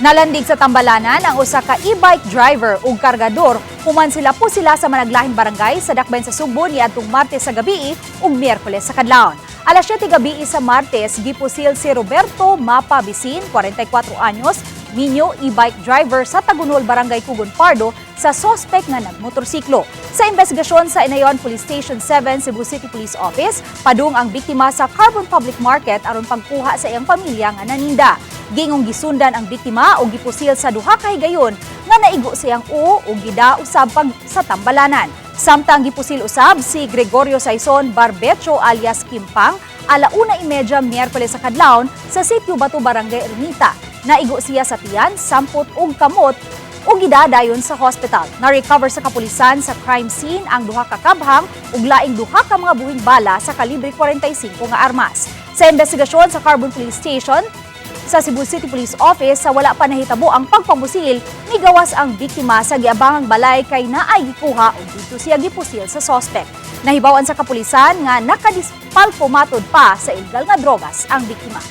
Nalandig sa tambalanan ang usa ka e-bike driver ug kargador human sila po sila sa managlahing barangay sa dakbayan sa Sugbo niadtong Martes sa gabi ug Miyerkules sa kadlawon. Alas 7 gabi sa Martes, gipusil si Roberto Mapa Bisin, 44 anyos, minyo e-bike driver sa Tagunol, Barangay Kugon Pardo sa sospek nga nagmotorsiklo. Sa investigasyon sa Inayon Police Station 7, Cebu City Police Office, padung ang biktima sa Carbon Public Market aron pagkuha sa iyang pamilya nga naninda. Gingong gisundan ang biktima og gipusil sa duha ka higayon nga naigo sa iyang uo ug gida usab pag sa tambalanan. Samtang gipusil usab si Gregorio Saison Barbecho alias Kimpang 1:30 Miyerkules sa kadlawon sa Sitio Bato, Barangay Ermita. Naigo siya sa tiyan, sampot ug kamot ug gidadayon sa hospital. Na-recover sa kapulisan sa crime scene ang duha ka kabhang ug laing duha ka mga buhing bala sa kalibre 45 nga armas. Sa investigasyon sa Carbon Police Station, sa Cebu City Police Office, sa wala pa nahitabo ang pagpamusil, migawas ang biktima sa giabangang balay kay naay gikuha ug didto siya gipusil sa sospek. Nahibaw-an sa kapulisan nga nakadispalpo matod pa sa illegal nga drogas ang biktima.